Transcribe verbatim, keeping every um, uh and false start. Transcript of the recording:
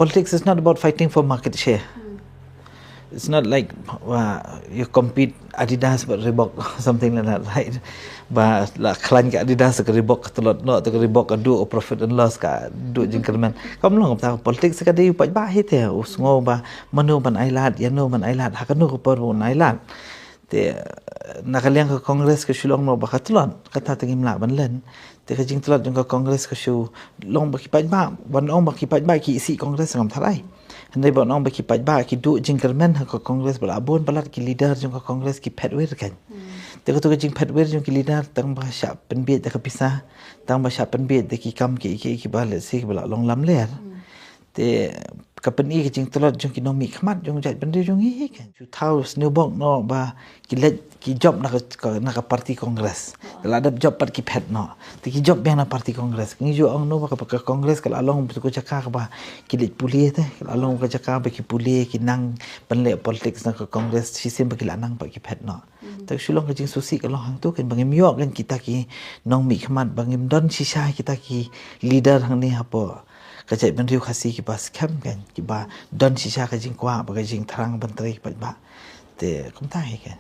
Politics is not about fighting for market share. It's not like, uh, you compete Adidas but Reebok or something like that, right? Ba la khlaiñ ka Adidas ka Reebok ka tlot noh, te ka Reebok ka duh profit and loss ka duh jingkyrmen. Kam long. Kata politics ka dei u paidbah hi te, u sngew ba mano ban ailad, ïano ban ailad, ha kano ka por ban ailad. Te na ka liang ka Congress ka shu long noh ba ka tlot, kata te ngim lah ban len. Te ka jingtlot jong ka Congress ka shu long ba ki paidbah, ban ong ba ki paidbah ki isih Congress ngam tharai. Hynrei ban ong ba ki paidbah ki duh jingkyrmen ha ka Congress ba la bun palat ki leader jong ka Congress ki phet wir kan. Te kato ka jingphet wir jong ki leader tang ba shah pynbiej da ka pisa, tang ba shah pynbiej da ki kam ki ki ki ba lehse ki ba la long lamler. Te ka pyni ka jingtlot jong ki nongmihkhmat jong jaitbynriew jong ngi hi kan. Shu thaw sniewbok noh ba ki leit ki jop na ka, ka, na ka party Congress. Te la dep jop pat ki phet noh. Te ki jop biang na party Congress. Ngi ju ong noh ba ka, ka Congress ka la long bad ka jaka kaba ki leit pule te. Ka la long ka jaka ba ki pule ki nang pynleh politics na ka Congress shisien ba ki la nang pat ki phet noh. Te shu long ka jingsngewsih ka long hangto kan ba ngim ïoh kan kita ki nongmihkhmat ba ngim don shisha kita ki leader hangne hapoh ka jaitbynriew Khasi kiba skhem kan, kiba don shisha ka jingkwah bad ka jingthrang ban trei paidbah. Te kumta hi kan.